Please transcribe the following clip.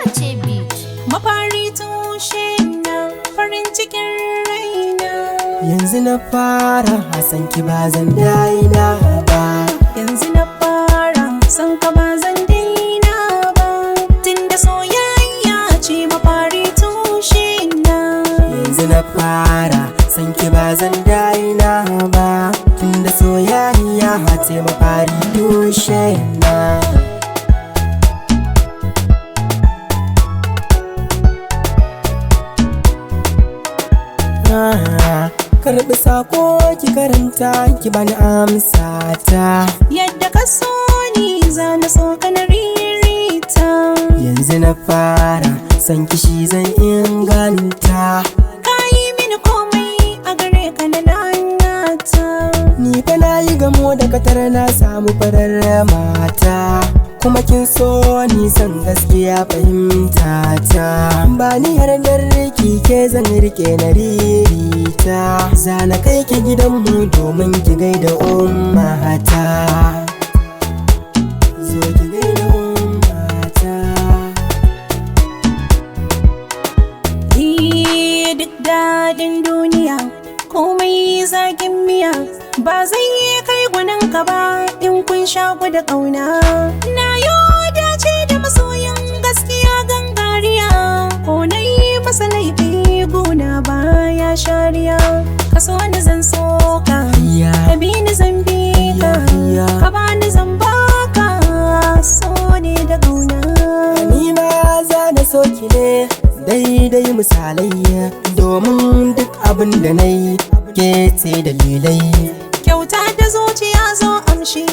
Mace Beat. Mafari tushe na farin cikin raina. Yanzu na fara Hassan ki ba zan daina ba. Yanzu na fara san ka ba zan daina ba. Tunda soyayya ce mafari tushe na. Yanzu na fara san ki ba zan daina ba. Tunda soyayya ce mafari tushe na. Karɓi sako ki karanta ki bani amsa ta. Yadda ka so ni za na so ka na ririta. Yanzu na fara san kishi zan inganta. Ka yi mini komai a gare ka na nanata. Ni fa na yi gamo da katar na samu farar mata. Kuma kin so ni san gaskiya fahimta ta. Ba ni yardar ki ke zan rike na ririta. Zana kai ki gidanmu domin ki gaida ummata. Zo ki gaida ummata. Eh, duk daɗin duniya komai zaƙin miya ba zai yi kai gwaninka ba in kun shaku da ƙauna. Na yo dace da masoyan gaskiya gangariya ko na yi masa laifi gona baya shariya. Ka so ni zan so ka, Iya, ka bi ni zan bi ka, iya. ka ba ni zan baka so ne da ƙauna. Ni ma za na so ki ne daidai misalai domin duk abin da na yi ke ce dalilai. Kyauta da zuciya zo amshi.